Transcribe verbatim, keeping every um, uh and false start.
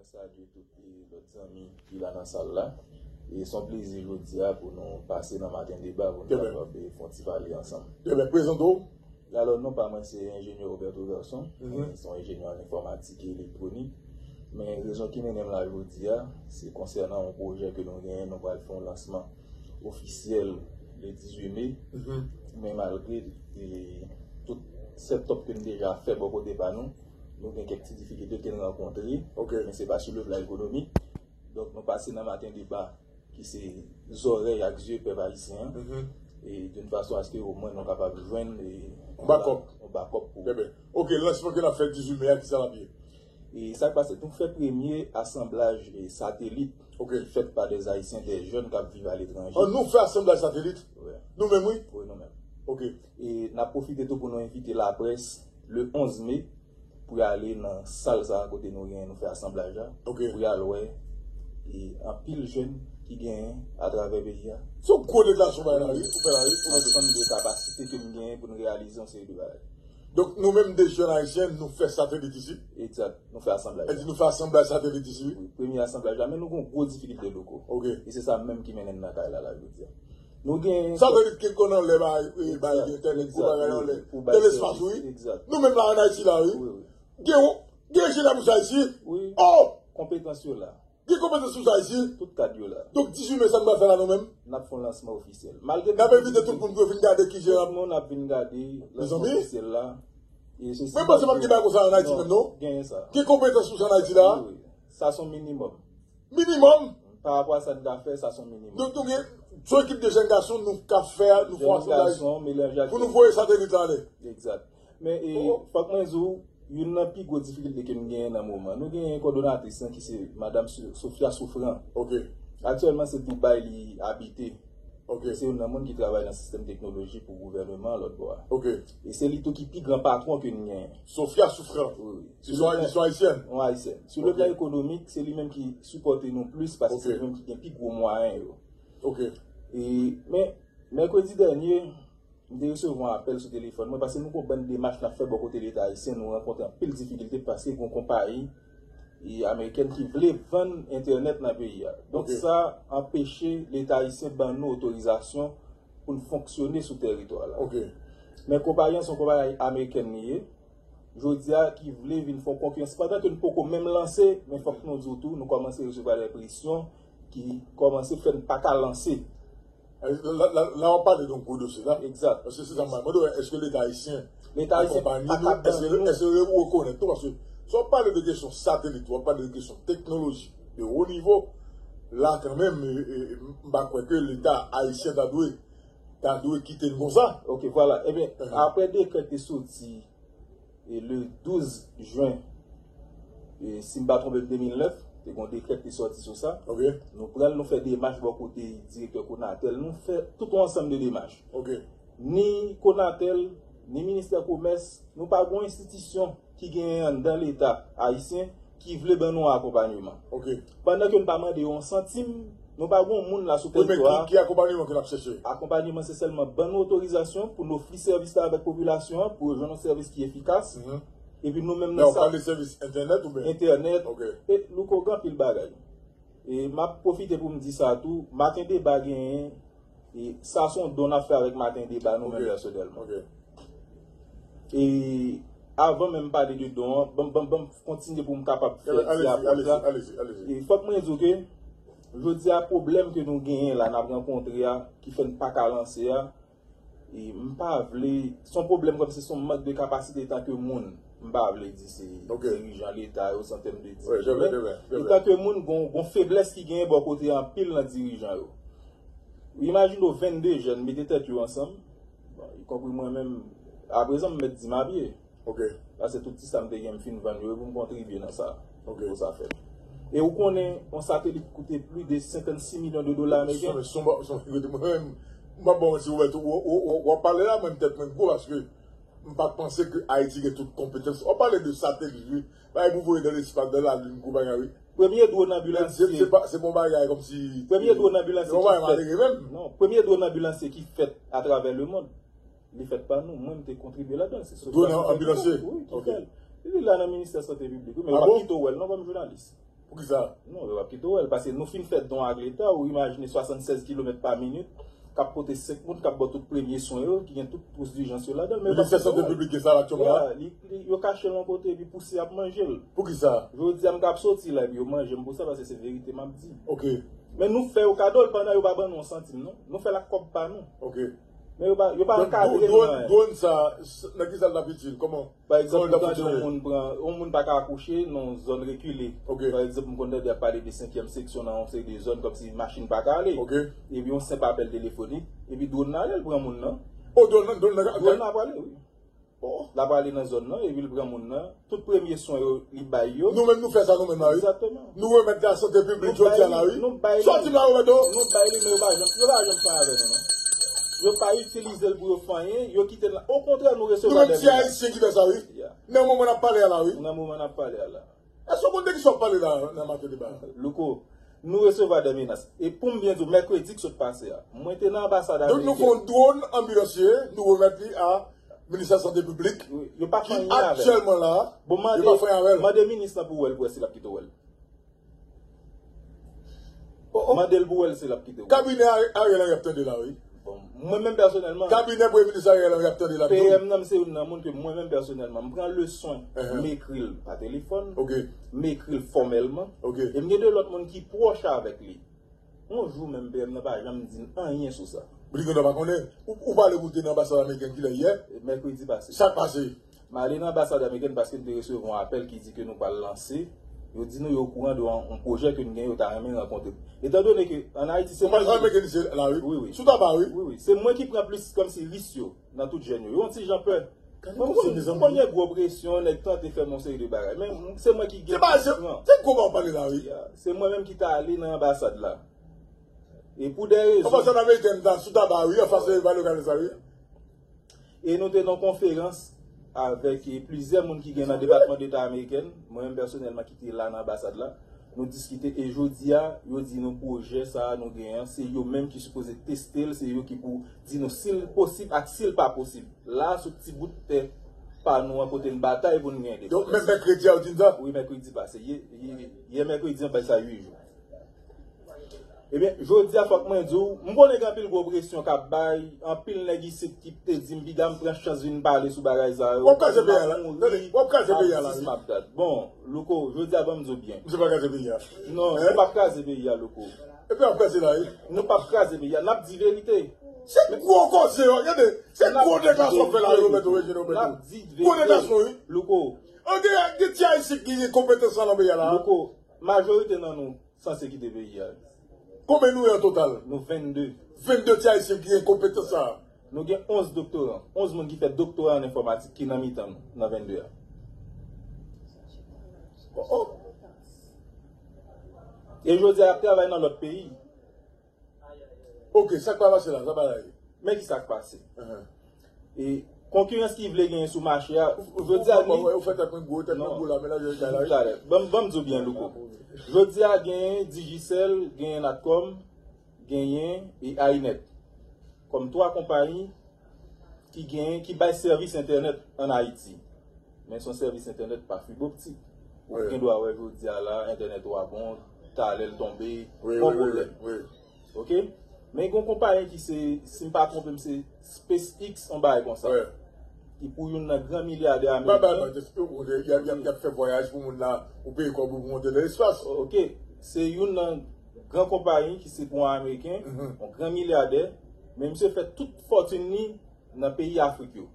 Salye tout e, lòt zanmi ki la nan sal la. E se yon plezi jodi a pou nou pase nan Maten Deba pou nou kapab e, fè yon ti pale ansanm. Ebyen, prezante w. Alò, non pa mwen se enjenyè Roberto Verson. Mwen se yon enjenyè an enfòmatik e elektwonik. Men rezon ki mennen m la jodi a, se konsènan yon pwojè ke nou genyen, nou pral fè yon lansman ofisyèl le dizuit me. Men malgre e, tout setup ke n deja fè bò kote pa nou, nou gen kèk ti difikilte ke n rankontre. Men se pa sou le plan ekonomik. Donk, nou pase nan Maten Deba, ki se zòrèy ak zye pèp ayisyen an. E d'une façon à ce que omwen nou kapab jwenn e, yon backup pou. Ebyen, ok, lansman ke n ap fè dizuit me a, ki sa l ap ye? E sa k pase, nou fè premye asanblaj e, satelit ki fèt pa des Haïtiens, des jeunes k ap viv aletranje. An, nou fè asanblaj satelit? Nou menm, wi. Wi, nou menm. Ok. E n ap pwofite tou pou nou envite laprès le onz me pou y ale nan sal sa a kote nou gen, nou fè asanblaj la, pou y al wè e anpil jèn ki genyen atravè peyi a. Se yon gwo deklarasyon w bay la, wi, ou fè la, wi. Ansanm de kapasite ke nou genyen pou nou reyalize yon seri de bagay. Donk, nou menm de jèn ayisyen, nou fè satelit isi. Egzat. Nou fè asanblaj la. Sa vle di nou fè asanblaj satelit isi, wi. Wi, premye asanblaj la, men nou gen yon gwo difikilte loko. Ok. E se sa menm ki mennen n nan kay la, la jodi a. Nou gen satelit ki konn anlè bay, e, bay entènèt, gwo bagay anlè. Nan lespas, wi. Egzat. Nou menm la ann Ayiti la, wi. Wi, wi. Gen, gen enjenyè pou sa isi. Wi. Oh! Konpetans yo la. Gen konpetans pou sa isi. Tout kad yo la. Donk, dizuit me, sa nou pral fè la nou menm? N ap fè yon lansman ofisyèl. Malgre n ap envite tout moun pou yo vin gade ki jan. Tout moun ap vin gade lansman ofisyèl la. Men panse pa t gen bagay konsa ann Ayiti menm, non? Genyen sa. Gen konpetans pou sa ann Ayiti la? Wi, wi. Sa se yon minimòm. Minimòm? Pa rapò a sa n ka fè, sa se yon minimòm. Donk, nou gen yon ekip de jèn gason nou ka fè, nou fè yon asanblaj pou nou voye satelit la anlè. Egzat. Men, e, fòk mwen di w, youn nan pi gwo difikilte ke m genyen nan moman. Nou gen kòdonatris lan ki se Madam So-, Sophia Souffrant. Ok. Aktyèlman, se Dubai li abite. Ok. Se youn nan moun ki travay nan sistèm teknoloji pou gouvèneman an lòt bò a. Ok. E se li tou ki pi gran patwon ke n genyen. Sophia Souffrant. Wi, wi. Li se yon, li se yon ayisyèn? Yon ayisyèn. Sou le plan ekonomik, se li menm ki sipòte nou plis paske se li menm ki gen pi gwo mwayen yo. Ok. E, men, mèkredi dènye, m te resevwa yon apèl sou telefòn mwen, paske nou gen yon bann demach n ap fè bò kote Leta ayisyen, nou rankontre anpil difikilte paske gen yon konpayi e, amerikèn ki vle vann entènèt nan peyi a. Donk, sa anpeche Leta ayisyen ban nou otorizasyon pou n fonksyone sou tèritwa la. Ok. Men konpayi an se yon konpayi amerikèn li ye, jodi a ki vle vin fè yon konkirans. Pandan ke n poko menm lanse, men fòk nou di w tou, nou kòmanse resevwa de presyon ki kòmanse fè n pa ka lanse. La, la, la, la w ap pale de yon gwo dosye la. Egzat. Paske se sa m mande w, èske Leta ayisyen akonpaye nou, èske, èske yo rekonèt nou? Paske si w ap pale de kesyon satelit, w ap pale de kesyen teknoloji de wo nivo, la kanmenm, e, e, m pa kwè ke Leta ayisyen ta dwe, ta dwe kite n konsa. Ok, vwala. Ebyen, apre dekrè ki te soti e le douz jen, e si m pa twonpe m, de mil nèf, te gen yon dekrè ki te sòti sou sa. Ok. Nou pran l, nou fè demach bò kote direktè Conatel, nou fè tout yon ansanm de demach. Ok. Ni Conatel, ni ministè komès, nou pa gen yon enstitisyon ki genyen anndan Leta ayisyen ki vle ban nou akonpanyeman. Ok. Pandan ke n pa mande yo yon santim, nou pa gen yon moun la sou tèritwa a. Wi, men ki, ki akonpanyeman ke n ap chèche? Akonpanyeman, se sèlman ban nou otorizasyon pou n ofri sèvis la avèk popilasyon an, pou yo jwenn yon sèvis ki efikas. Epi nou menm, nou sa. Lè w pale sèvis entènèt oubyen? Entènèt. Ok. E louko gen anpil bagay. E m ap pwofite pou m di sa tou, Maten Deba genyen E sa se yon don n ap fè avèk Maten Deba nou menm pèsonèlman. E avan menm pale de don an, ban m, ban m, ban m kontinye pou m kapab fè ti apwòch la. E fòk mwen di w ke jodi a pwoblèm ke nou genyen la, n ap rankontre a, ki fè n pa ka lanse a, e m pa vle, se yon pwoblèm kòmsi se yon mank de kapasite etanke moun. M pa vle di se dirijan Leta yo, se an tèm de dirijan. Men etanke moun, gon, gon feblès ki genyen bò kote anpil nan dirijan yo. Imajine w vennde jèn mete tèt yo ansanm, bon, ikonpri mwen menm, aprezan m mèt di m a pye. Ok. Paske tout ti sa m te gen m fin vann yo pou m kontribye nan sa. Ok. Pou sa fèt. E ou konnen, yon satelit koute plis de senkannsis milyon de dola ameriken. Se yon, se yon, se yon figi de mwen menm, m pa bon si w, w, w, w, w ap pale la, mwen tèt mwen gwo paske m pa t panse ke Ayiti gen tout konpetans. W ap pale de satelit, wi. Bagay pou voye nan lespas, nan lalin, gwo bagay, wi. Premye dwòn anbilansye. Se, se pa, se pa yon bagay kòmsi. Premye dwòn anbilansye ki fèt. Se yon bagay malere menm. Non, premye dwòn anbilansye ki fèt atravè lemonn, li fèt pa nou. Mwen, m te kontribye ladan l. Se Sophia Souffrant ki fè l. Wi, ki fè l. Li la nan ministè sante piblik, wi, men w ap pito wè l, non, kòm jounalis. Poukisa? Non, yo p ap kite w wè l, paske nou fin fè don ak Leta, ou imajine swasannsèz kilomèt pa minit, k ap pote senk moun, k ap ba w tout premye swen yo, ki gen tout twous dijans yo ladan l, men yo p ap kite w wè l. Ministè Sante Piblik gen sa l ap tchòm la? Ya, li, li, yo kache l yon kote, epi pousyè ap manje l. Poukisa? Jodi a, m ka ap soti la, epi yo manje m pou sa, paske se verite m ap di. Ok. Men nou fè yo kado l pandan yo pa ban nou yon santim, non. Nou fè l ak kòb pa nou. Ok. Men yo pa, yo pa ankadre nou nan anyen. Donk, dwòn sa, nan ki sa l t ap itil? Kòman? Pa egzanp, ou tande yon moun pran, yon moun pa ka akouche nan yon zòn rekile. Ok. Pa egzanp, m konn tande y ap pale de senkyèm seksyon nan yon seri de zòn, kòmsi machin pa ka ale. Ok. Epi yon senp apèl telefonik, epi dwòn nan ale, l pran moun nan. O, dwòn nan, dwòn nan, dwòn nan ap ale, wi. O. L ap ale nan zòn nan, epi l pran moun nan. Tout premye swen yo, li bay yo. Nou menm, nou fè sa nou menm la, wi. Egzakteman. Nou remèt la sante piblik jodi a la, wi. Nou bay li. Sòti la, Roberto. Nou bay li, men yo pa janm, yo pa janm fè avè nou, non. Yo pa itilize l pou yo fè anyen, yo kite l la. Okontrè, nou resevwa de menas. Nou menm ti Ayisyen ki fè sa, wi. Ya. Nan moman n ap pale a la, wi. Nan moman n ap pale a la. Èske w konn de kisa w ap pale la nan maten deba a? Louko, nou resevwa de menas. E pou m byen di w, mèkredi k sot pase a, mwen te nan anbasad amerikèn. Donk nou fè yon dwòn anbilansye, nou remèt li a Ministè Sante Piblik, ki aktyèlman la, yo pa fè anyen avè l. Bon, mande, mande minis lan pou w wè l, pou w wè si l ap kite w wè l. O, o. Mande l pou w wè l si l ap kite w. Kabinè Ari-, Ariel Henry ap tande la, wi. Bon, mwen menm pèsonèlman, kabinè Premye Minis Ariel Henry ap tande la tou. P M nan, se youn nan moun ke mwen menm pèsonèlman, m pran le swen, m ekri l pa telefòn, m ekri l fòmèlman, e m gen de lòt moun ki pwòch avèk li. Yon jou menm P M nan pa janm di n anyen sou sa. Li gendwa pa konnen. Ou, ou pale pou l te nan anbasad amerikèn kilè yè? Mèkredi pase. Sa k pase? M ale nan anbasad amerikèn paske m te resevwa yon apèl ki di ke nou pral lanse. Yo di nou yo okouran de yon, yon pwojè ke n gen, yo ta renmen rankontre. Etandone ke ann Ayiti, se mwen ki... Anbasad amerikèn isit la, wi. Wi, wi. Sou taba, wi. Wi, wi. Se mwen ki pran plis kòmsi risk yo nan tout jèn yo. Yo yon ti jan pè. Mwen, m konn, m konn gen gwo presyon, nèg tante fè m yon seri de bagay. Men se mwen ki gen plis pran. Se pa, se, se gwo pa w pale la, wi. Ya, se mwen menm ki ta ale nan anbasad la. E pou de rezon. Anbasad amerikèn ta sou taba, wi, anfas Vale Lokale sa, wi. E nou te nan konferans avèk, e, plizyè moun ki gen nan Depatman Deta amerikèn, mwen menm pèsonèlman ki te la nan anbasad la. Nou diskite e jodi a, yo di nou pwojè sa a nou genyen an, se yo menm ki sipoze teste l, se yo ki pou di nou si l posib ak si l pa posib. La a, sou ti bout tè pa nou an kote n batay pou n gen endepandans. Donk, menm mèkredi a, yo di n sa? Wi, mèkredi pase. Yè, yè, yè mèkredi an fè sa uit jou. Ebyen, jodi a, fòk mwen di w, m konnen gen anpil gwo presyon k ap bay, anpil nèg isit ki te di m, piga m pran chans vin pale sou bagay sa yo. W ap kraze peyi a la. Tande, w ap kraze peyi a la, wi. M ap di, m ap dat. Bon, Louko, jodi a, ban m di w byen. Misye pa kraze peyi a. Non, nou p ap kraze peyi a, Louko. Epi w ap kraze la, wi. Nou p ap kraze peyi a, n ap di verite. Se gwo koze, yo, gade, se gwo deklarasyon w fè la, yo, Roberto, Regine Roberto. N ap di verite. Gwo deklarasyon, wi. Louko. An gen, gen ti Ayisyen ki gen konpetans lan nan peyi a la. Louko, majorite nan nou sanse kite peyi a. Konbyen nou ye an total? Nou vennde. Vennde ti Ayisyen ki gen konpetans sa a. Nou gen onz doktoran, onz moun ki fè doktora an enfòmatik ki nan mitan nou, nan vennde a. Oh, oh. E jodi a, y ap travay nan lòt peyi. Ok, sa k pa pase la, sa pa la ye. Men ki sa k pase. E konkirans ki vle genyen sou mache a, jodi a, li... Ou fè tèt mwen gwo, tèt mwen gwo la, men la, jodi a la, wi. Talè. Ban m, ban m di w byen, Louko. Jodi a, genyen Digicel, genyen Natcom, genyen e Ainet. Kòm twa konpayi ki genyen, ki bay sèvis entènèt ann Ayiti. Men se yon sèvis entènèt pa fib optik. Ou gen dwa wè jodi a la, entènèt ou a bon, talè l tonbe, wi, wi, wi, wi. Pwoblèm. Ok? Men gen yon konpayi ki se, si m pa twonpe m, se SpaceX, yon bagay konsa. Wi. Ki pou youn nan gran milyadè ameriken. Y ap, y ap, y ap fè vwayaj pou moun la, ou peye kòb ou pou monte nan lespas. Ok. Se youn nan gran konpayi ki se pou yon ameriken, yon gran milyadè, men misye fè tout fòtin li nan peyi Afrik yo.